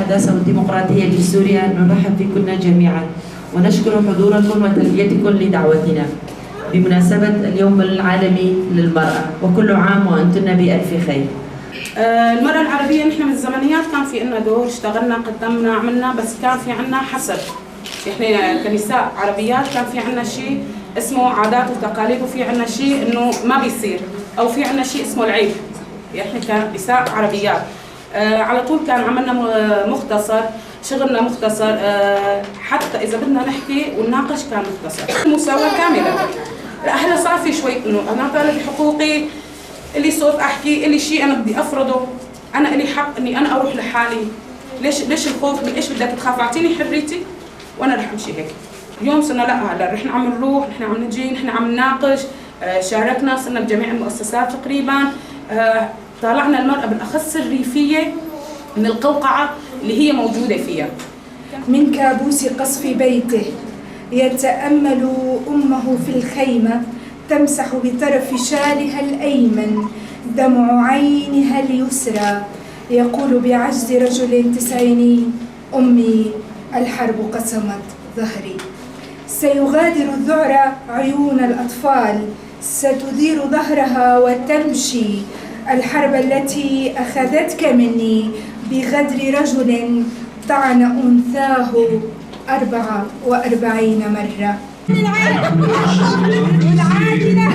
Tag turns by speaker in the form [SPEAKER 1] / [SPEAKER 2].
[SPEAKER 1] الحداثة والديمقراطية لسوريا نرحب بكم جميعا ونشكر حضوركم وتلبيتكم لدعوتنا بمناسبة اليوم العالمي للمرأة، وكل عام وأنتن بألف خير.
[SPEAKER 2] المرأة العربية نحن من الزمنيات كان في لنا دور، اشتغلنا، قدمنا، عملنا، بس كان في عنا حصر. احنا كنساء عربيات كان في عنا شيء اسمه عادات وتقاليد، وفي عنا شيء انه ما بيصير، او في عنا شيء اسمه العيب. احنا كنساء عربيات على طول كان عملنا مختصر، شغلنا مختصر، حتى اذا بدنا نحكي ونناقش كان مختصر. مساواة كاملة. لا هلا صار في شوي انه انا طالب حقوقي، اللي صوت احكي، اللي شيء انا بدي افرضه، انا لي حق اني انا اروح لحالي. ليش الخوف؟ من ايش بدك تخاف؟ اعطيني حريتي وانا رح امشي هيك. اليوم صرنا لا، هلا رح عم نروح، نحن عم نجي، نحن عم نناقش، شاركنا، صرنا بجميع المؤسسات تقريبا، طالعنا المرأة بالاخص الريفية من القوقعة اللي هي موجودة فيها.
[SPEAKER 3] من كابوس قصف بيته يتأمل أمه في الخيمة تمسح بطرف شالها الأيمن دمع عينها اليسرى، يقول بعجز رجل تسعيني: أمي الحرب قسمت ظهري. سيغادر الذعر عيون الأطفال، ستدير ظهرها وتمشي. الحرب التي أخذتك مني بغدر رجل طعن أنثاه 44 مرة.
[SPEAKER 4] والعادلة.